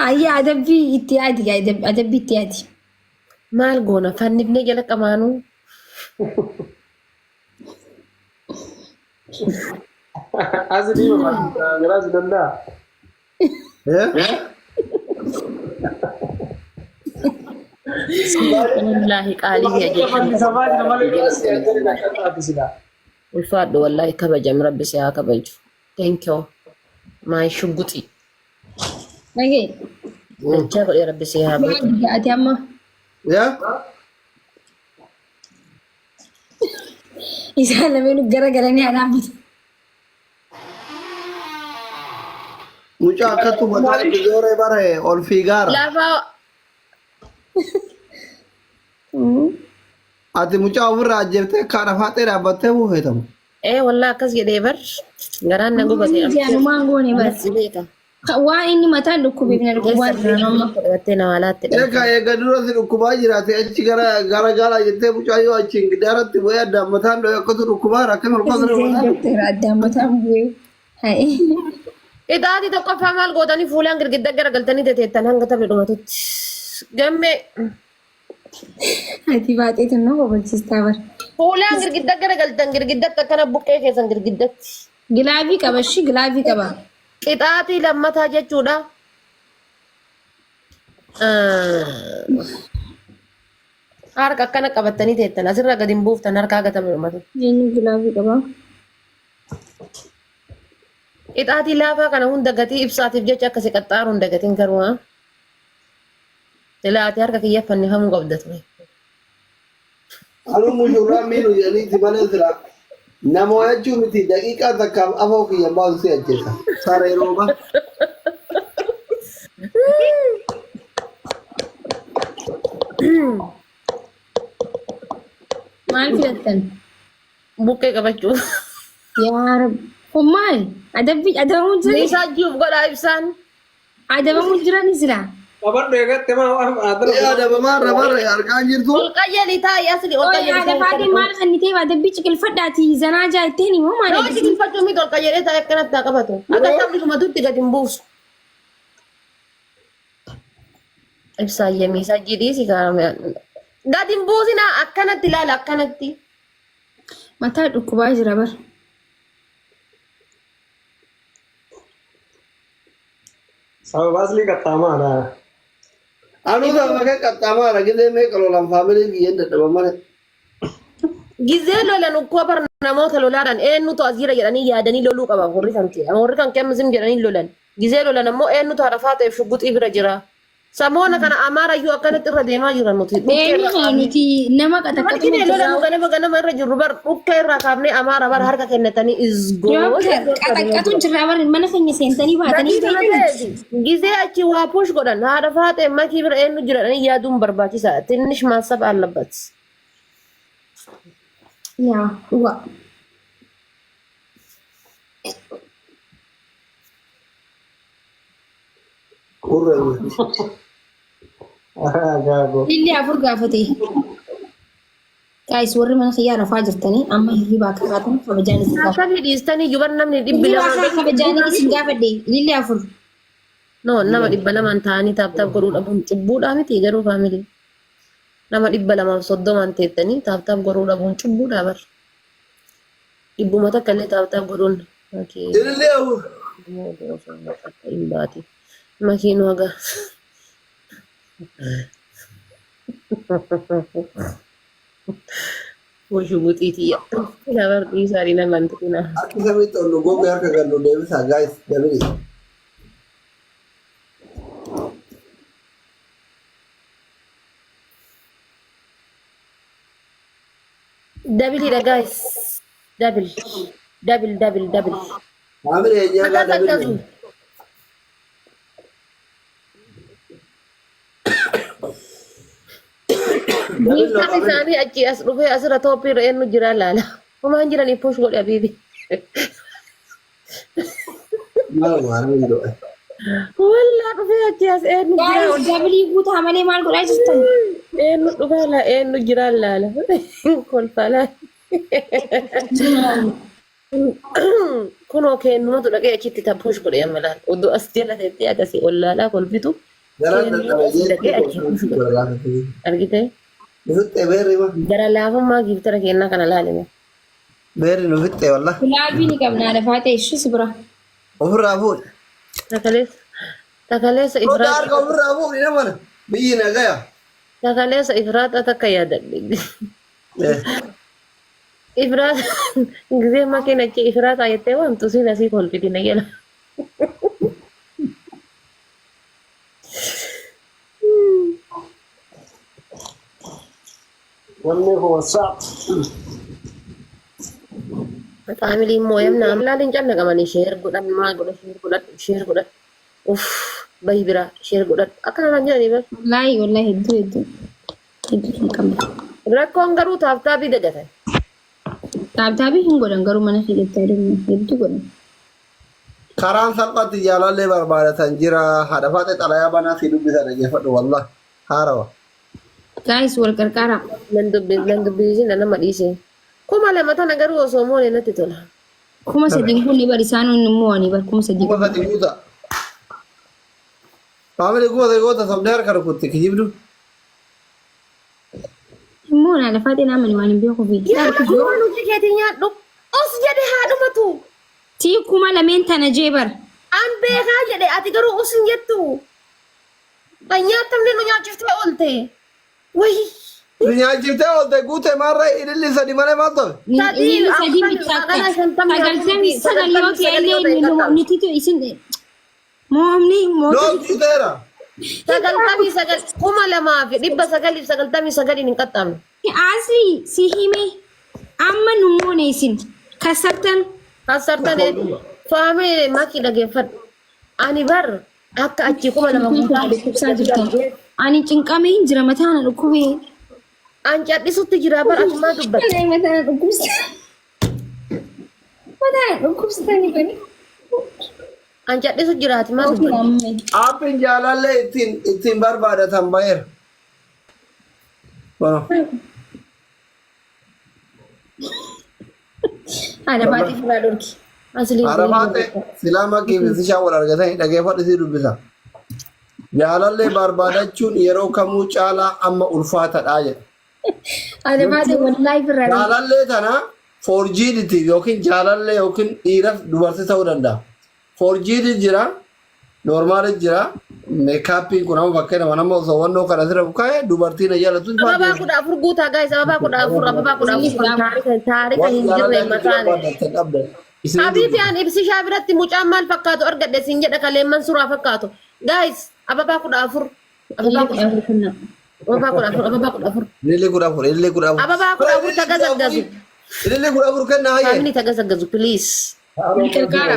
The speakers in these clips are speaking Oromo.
Hayya adabbii itti yaadi adabbii itti yaadi. Maal goona fannifnee jala qamaanuu. As dhiiba garaa si danda'a. Eh? Wallaahi qaalii kiyya jechuun. Fannisamaa jira malee garaa si danda'a akka taate silaa. Ulfaadhu wallaahi kabajam rabbi si haa kabaju. Thank you. My shugguxi. Dhagee. Dachaa godhee rabbi si haa Maal beeku. biyya ati amma? Yaa? Isaan lameen gara galanii anaan bitu. Mucaa akkattu mataa itti zooree bare ol fiigaara. Lafa Ati mucaa ofirraa ajjeeftee kaadha faaxee dhaabbattee buufeetamu. Ee wallaa akkas jedhee bar garaan na gubate. Anumaan goone bar. Ammas beeka. Waan inni mataan dhukkubeef na dhukkubaa jira amma. Godhattee na walaatti dha. Egaa eega dura si dhukkubaa jiraate achi gara gara gaala jettee mucaa yoo achiin gidaaratti bu'ee addaan mataan dho'e akkatu dhukkubaa rakkina ulfaa sana mataan. Doktora addaan mataan bu'ee. Hayi. Qixaatii tokkoffaa maal gootanii fuulaan girgidda garagaltanii teteettan hanga taphni dhumatutti. Gammee Ati baatee tun nama hubachiistaa bar. Fuulaan girgidda garagaltan girgiddatti akkana buqqee keessan girgiddatti. Gilaavii qaba ishii gilaavii qaba. Qixaatii lammataa jechuudha. Harka akkana qabattanii teettan asirraa gadi hin buuftan harka haga taphni dhumatutti. Eenyu gilaavii qaba? Qixaatii laafaa kana hunda gatii ibsaatiif jecha akka si qaxxaaru hin dagatin garuu haa. Silaa ati harka kiyya fannifamuu qabda ture. Anuu mushurraa miidhu jedhaniiti malee sila nama hoyachuu miti daqiiqaa takkaaf afoo kiyya baasu si ajjeesa. Saree rooba. Maal filattan? Buqqee qabachuu. Yaa Rabbi. Kun maal? Adabbii adabamuu jirani? Meeshaa jiruuf godhaa ibsaan. Adabamuu jirani silaa? Qabadhu eegatte maa adana Ee adabamaa irra barre argaa hin jirtu. Ol qayyali taa'i asli ol Oye qayyali haadha taa'i. faatee maal kanniteef adabbii ciqilfadhaati zanaa jaa ittiin himu maal Yoo adabbii? ciqilfachuu miti ol qayyalee taa'e akkanatti haa qabatu. Akka taphni dhumatutti gadi hin buusu. Ibsaa yemiisaa jidhiisi kaarame. Gadi hin buusinaa akkanatti ilaala akkanatti. Mataa dhukkubaa jira bar. Sababa aslii qaxxaamaadha. Anuu sababa kee qaxxaamaadha gizee meeqa lolaan faamiliin kiyyeen dadhaban malee. Gizee lolan ukkoo bar namoota lolaadhaan eenyutu as jira jedhanii yaadanii loluu qaba warri kan kee. Warri kan kee amma zim jedhanii lolan. Gizee lolan ammoo eenyutu haadha faaxeef shugguxii bira jira. Samoona kana Amaarayyuu akkanatti irra deemaa jira nuti. Dhukkee Eenyu irra kana kaafnee. nuti nama qaxaqqaxu Margine nuti lola nu ganama ganama irra jirru bar dhukkee irraa kaafnee Amaara bar harka kennatanii izgoo. Dooktar qaxaqqaxu jirraa bar mana keenya seentanii baatanii Gatii kana beektan. ta'eeti. Gizee achi waa push godhan haadha faaxee makii bira eenyu jira jedhanii yaaduun barbaachisaadha. Tinnish maassab allabat. Yaa dhugaa. Qurra jechuudha. Gaagoo. Ilillee afur gaafate. Guys warri mana kiyyaa rafaa jirtanii amma hirribaa akka kaatan kabajaan isin gaafadhe. Akkamii dhiistanii iyyuu bar namni dhibbi Hirribaa lamaan kaa kabajaan isin gaafadhe. Ilillee afur. No, nama 200n ta'anii taap taap godhuu dhabuun cubbuudhaa miti garuu faamilii. Nama 230n teettanii taap taap godhuu dhabuun cubbuudhaa bar. Dhibbuma takka illee taap taap godhuun. Okay. Ilillee afur. Hin baati. Makiin waga. Woshuguxii tiyya. Nabar dhiisaa nama hin tuqinaa. Akka samitti ol nu goge harka gad nu deebisaa guys dabili. Dabiliidha guys. Dabil. Dabil dabil dabil. Maamila eenyaa gaa Akkas dabili. akkasu. Dabil no Giiftaan maamila. isaanii achi as dhufee asirra tooppii irra eenyu jira laala. Homaan jiranii push godhe abiibi. Maal waan hin godhe. Wallaa dhufee achi as eenyu jira. Guys dabilii guutaa malee maal godhaa jirtan? Eenyu dhufaa laa eenyu jira laala. Kolfaa laala. Kunoo kennumatu dhaqee achitti taphuush godhe amma laal. Oddoo as jala teettee akkasii ollaalaa kolfitu Garaan kennumatu dadhabe asii dhaqee achi push godhe. Argitee? Nu fixxee beerri ma. Gara laafummaa giiftara kennaa kana laalime. Beerri nu fixxee wallah. Gilaabii ni qabna lafaa ta'e ishis bira. Ofirraa fuudhi. Takaleessa takaleessa Sodaa ifraat harka ofirraa fuudhi nama biyyi nagaya. takaleessa ifraaxa takka yaadadhe. Ifraat gisee makiin achi ifraaxa jettee waamtu siin asii kolfiti na jala. Namni koo WhatsApp. Faamiliin mooyamna laal hin cannaqamanii sheer godhan maal godha sheer godhadhu sheer godhadhu uff bahi biraa sheer godhadhu akkana naan jedhanii bar. Wallaahi wallaahi hedduu hedduu hedduu hin qabne. Rakkoon garuu taaptaabii dagatan. Taaptaabii hin godhan garuu mana keessatti adeemu hedduu godhan. Karaan salphaatti jaalallee barbaadatan jira. Haadha faatee xalayaa banaa si dubbisa dhaggeeffadhu wallah. Haarawa. Guys wal qarqaaraa. Nan dubbisiisin nama dhiise. 2000 tana garuu osoo moone natti tola. 3000 kun ni bar isaan hin mo'anii bar 3000. 3000 guuta. Faamilii 3000 guuta sobdee harka rukutti kijibdu. Hin mo'anaa lafaa xinaa mani waan hin beekuufi. Yaa waan hojii keetii nyaadhu. Os jedhe haa dhumatu. Tii 2000 tana jee bar. An beekaa jedhe ati garuu us hin jettu. An nyaatamne nu nyaachiftee oolte. Wayii. Nu nyaachiftee oolte guute maarree ililli sadi malee maal ta'e? Sadii Inni sadii afurtamii miti takka. sagalii shantamii Sagaltamii afurii sagal yoo sagaltamii ta'e sagal yoo illee ta'e qaqqaba. nititu isin moomni Noo mootii guuteera. 99 2999n hin qaxxaamne. Asli si hime amma nu moone isin kasartan. Kasartan faamii makii dhageeffadhu. Ani bar akka achi 2000 guutaa Dhukkubsaa jirtan. Ani cinqamee hin jira mataa na dhukkubee. An cadhisutti jira bar ati maa dubbatte? Mataa na dhukkubsa. Mataa na dhukkubsatanii bani. An cadhisu jira ati maa dubbatte? Aappiin jaalallee ittiin ittiin barbaadatan baheera. Bueno. Haadha baatee fuulaa dhorki. Asli Arafaate silaa makkii fi sishaa wal argatanii dhageeffadhu sii dubbisa. Jaalallee barbaadachuun yeroo kamuu caalaa amma ulfaatadha jedha. Haadha baatee wallaahi firraa dhorki. Jaalallee tana foorjiiditi yookiin jaalallee yookiin dhiiraf dubartii ta'uu danda'a. Foorjiidi jira, noormaali jira, meekaappiin kun amma fakkeenya nama osoo wannoo kana sirra kaa'e dubartiin na jaalatu Ababaa 14 guutaa gaayis ababaa 14 ababaa 14 kan taarika taarika hin jirre mataan. Habiibi an ibsishaa biratti mucaan maal fakkaatu argadhe siin jedha kaleemman suraa fakkaatu. Gaayis ababaa 14 ababaa 14 ababaa 14 ababaa 14 Ilillee 14, ilillee 14. Ababaa 14 tagazaggazu. Ilillee 14 kenna hayyee. Family tagazaggazu please. Gargaara.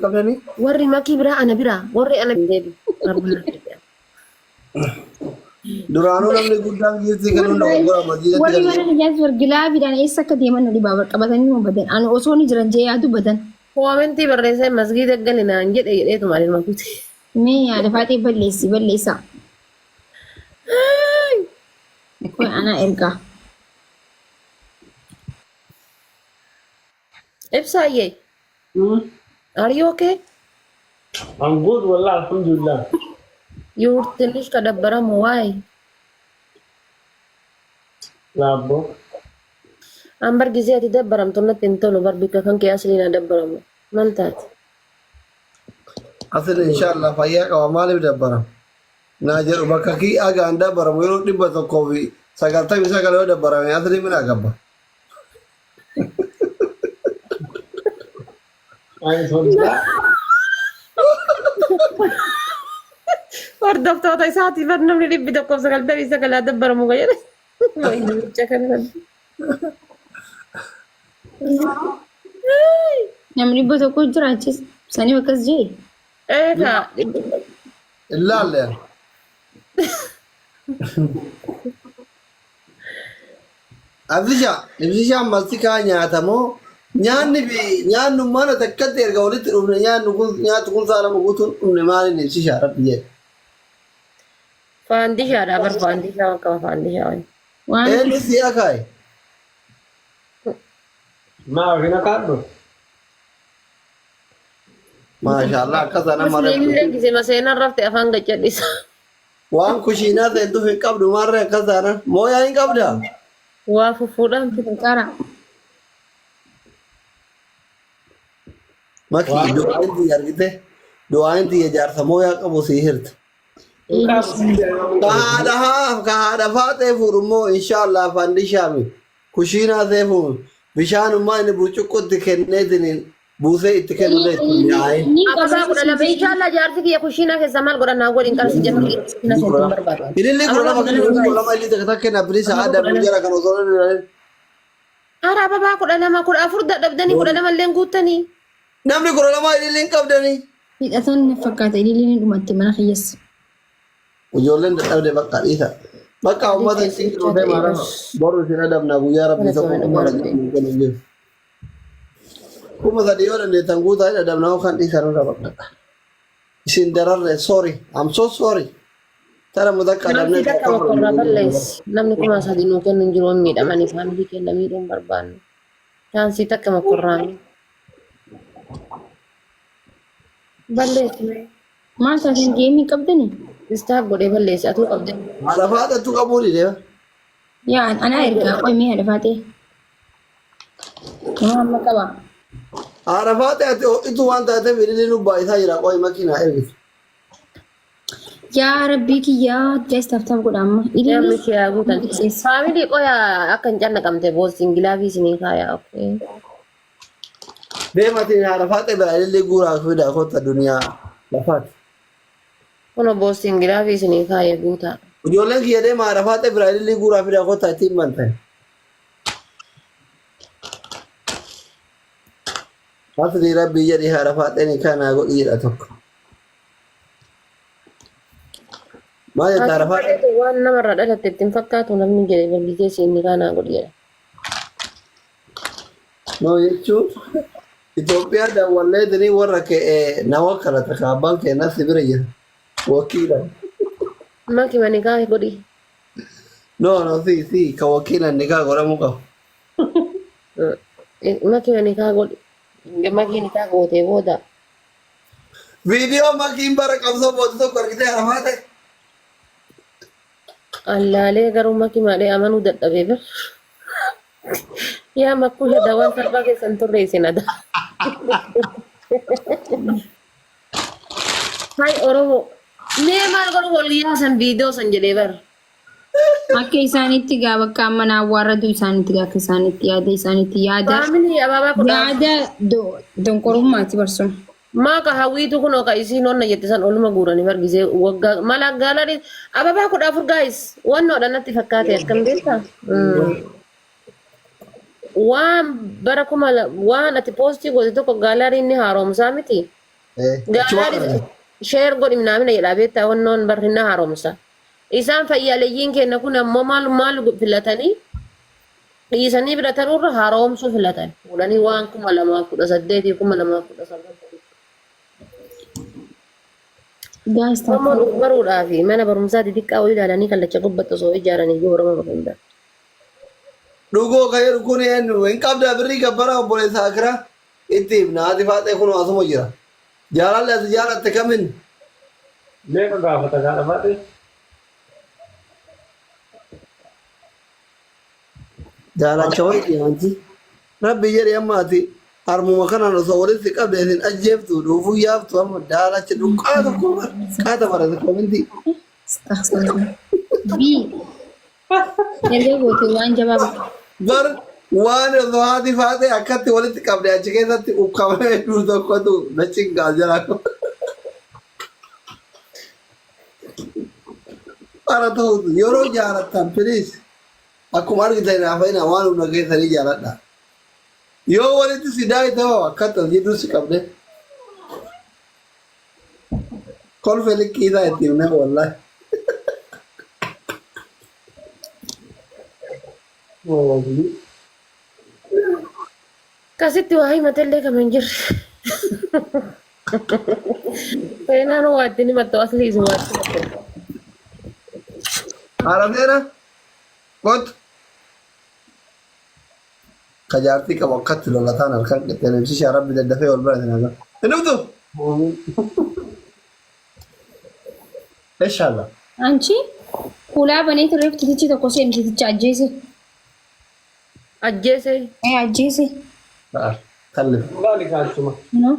Qabdanii. Warri makii biraa ana biraa warri ana deebi. Duraanuu namni guddaan giiftii kennuun dogoggora masjiidatti Warri galee. mana kiyyaas wargilaabiidhaan eessa akka deeman nu dhibaa qabatanii nu badan. Ani osoo ni jiran jee yaadu badan. Koomentii barreessee masgiida gali naan jedhe jedheetuma ani makuute. Mee yaada faatee balleessi balleessaa. Kun ana ergaa. Ibsaayyee. Are you okay? I'm good, wallah, alhamdulillah. You're ትንሽ ከደበረም why? Laabbo. An bar gisee ati dabbaramtu natti hin tolu bar bikka kan kee asliin haa dabbaramu. Maal taate? Asin inshallah fayyaa qaba maaliif dabbaram? Naa jedhu bakka kii agaan dabbaramu yeroo 199 yoo dabbarame asli mina gabba. Ani sodaa. Hordoftoota isaatiif bar namni 199 haa dabbaramu kan jedhe. Namicha kana. Namni 100 jira achis. Sanii akkas jee. Eegaa. Ilaalle. Abdisha, ibsishaan mastikaa nyaatamoo nyaanni fi nyaannu mana takkatti erga walitti dhufne nyaannu kun nyaatu kun saala guutuun dhumne maaliin ibsisha rabbi jedhe. Faandishaadha bar faandishaa waan qaba faandishaa waan. Waan Eenyu si akaaye? Maa ofin akaadhu? Maashaallah akka sana Musliimillee malee. gisema seenaan rafte afaan gaccadhisa. Waan kushiinaa seentuuf hin qabdu maarree akka sana. Mooyaa hin qabdaa? Waa fufuudhaan Qara. Maki du'aan tiyya argite du'aan tiyya jaarsa mooyaa qabu sii hirta. Ka haadha haa ka haadha faaxee fuudhu immoo inshaallah fandishaami kushiinaa see fuudhu bishaanummaa inni burcuqqootti kenneetiin buusee itti kennullee itti mi'aayin. Ni Ababaa 12 inshallah jaarsi kiyya kushiinaa keessa maal godhan naa godhin qarsi jedhu kushiinaa seentu hin barbaadu. Ililli 12 kan ililli 12 ililli takka takka kenna bilisa adda jara kan osoo hin ilaalin. Hara ababaa 12 14 dadhabdanii 12 illee guuttanii. Namni 12 ililli hin qabdanii. Hidhatan na fakkaata ililliin ni dhumatte mana kiyyas. Ijoolleen dadhabde bakka dhiisa. Bakka uummata isin dhufee maarafa. Boru isin adabna guyyaa rabbii tokko 3000 kennu jiru. 3000 yoo dandeettan guutaa hin adabna yookaan dhiisan irra bakka. Isin dararre sorry. I'm so sorry. Tara mutakka adabnee Namni takka bakka irraa balleessi. Namni 3000 nuu kennu hin jiru hin miidhamanii faamilii keenya miidhuu hin barbaannu. Chaansii takka bakka balleessi. Maal taatan geemii qabdani? Istaaf godhee balleessi atuu qabde. Haadha faadhattu qabuu dide. Yaa anaa ergaa qoy mee haadha faatee. Nama amma qaba. Haadha faate ati ho'itu waan taateef ililli nu baay'isaa jira qoy makiinaa ergite. Yaa rabbii kiyyaa guys tap tap godha amma. Namni Ililli siyaa guutan. Faamilii qoya akka hin cannaqamte boostiin gilaafii isinii kaayaa. Okay. Deematiin haadha faate bira ililli guuraa fidaa kotта duniyaa lafaati. Kun boostiin gilaafii isinii kaaya guutaa. Ijoolleen kiyya deema haadha faate bira ililli guuraa fidaa kotta ittiin bantan. Asli rabbii jedhi haadha faaxeen kanaa godhi jedha tokko. Maal jetta haadha faaxee? Waan namarraa dhalatte ittiin fakkaatu namni jedhe bal'isee siinni kanaa godhi jedha. No jechuun Itoophiyaa daawwalleetini warra kee na wakkalata ka abbaan kee nasi bira jira. Wakiila. Maki mani kaa godhi. No no si si ka wakiilan nikaa godhamuu qabu. Maki mani kaa godhi. Maki ni kaa gootee booda. Viidiyoo makiin bara qabsoo booda tokko argitee haadha faaxee? Allaalee garuu maki malee amanuu dadhabee bir. Yaa makkuu shadda waan salphaa keessan turre isin ada. Hai Oromoo. Mee maal godhu wal yaasan viidiyoo san jedhee bar. Akka isaanitti gaa bakka amma na awwaarratu isaanitti gaa akka isaanitti yaada isaanitti yaada Faamilii abaabaa 10. yaada donqorummaati barsun. Maa ka hawwiitu kunoo ka isiin onna jette san oluma guuranii bargisee waggaa mala gaalari ababaa 14 guys wannoodha natti fakkaate akkam beektaa? Waan bara waan ati poostii goote tokko gaalariin ni haaromsaa miti. Gaalari share godhi minaamina jedhaa beektaa wannoon barri ni haaromsa. Isaan fayyaaleeyyiin keenya kun ammoo maal maal filatanii dhiisanii bira taruurra haaromsuu filatan. Fuudhanii waan 2018 2019. Guys tap Oromoon of baruudhaa fi mana barumsaa xixiqqaa wayii ilaalanii kallacha gubbatti osoo ijaaranii iyyuu Oromoo bakka hin gahu. Dhugoo kan jedhu kun eenyu hin qabdaa birrii gabbaraa obboleessa akiraa itti himna haati faaxee kun asuma jira. Jaalalli ati jaalatte kamin? Meeqa gaafata haadha faaxee? Jaalacha wayii wanti. Rabbi jedhi amma ati harmuma kanaan osoo walitti qabde isin ajjeeftu dhuufuu yaaftu amma daalacha dhuqqaa tokko qaata barate koomintii. Astaghfirullah. B. Erga goote waan jabaa bakka. Bar waan osoo haati faaxee akkatti walitti qabde achi keessatti ukkamee jiru tokkotu na cinqaa jira. Bara ta'utu yeroo jaalattan please akkuma argitan naaf fayyina waan humna keessanii jaaladha. Yoo walitti si daa'e ta'u akkatti as jidduu si qabde. Kolfe likkii isaa itti himne wallahi. Akkasitti waa himatellee kam hin jirre. Seenaan waa ittiin himattu asliis waa itti himattu. Haadha seena kottu. Ka jaartii qabu akkatti lolataan halkan qixxeen ibsishaa rabbi daddafee wal bira isin haga. Hin dhuftu? Inshallah. Anchi hulaa banee tureef titichi tokko seeni titicha ajjeese. Ajjeese. Ee ajjeese. Kallif. Laali kaachuma. No.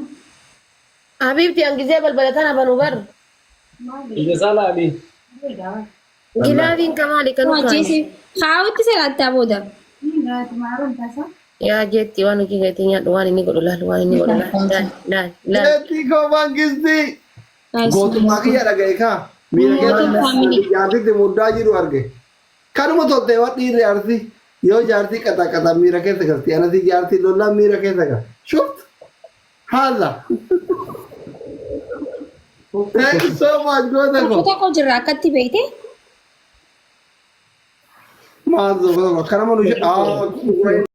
Habiibti an gizee balbala tana banu bar. Ija isaa laali. Gilaafiin kamaali kan ukaan. Ajjeese. Haawwitti salaattaa booda. Yaa jeetti waan hojii keetii nyaadhu waan inni godhu laal waan inni godhu laal laal laal laal. Jeetti koo mangistii. Gootummaa kiyya dhaga'e kaa. Miira keessa jaartitti muddaa jiru arge. Kanuma toltee waan dhiirri arti yoo jaartii qaxaa qaxaa miira keessa galti. Anasi jaartii lollaan miira keessa gal. Shuft. Haala. Thank you so much goota Tokko koo. tokko jirra akkatti beekte. Maal tokko tokko akkanama nu.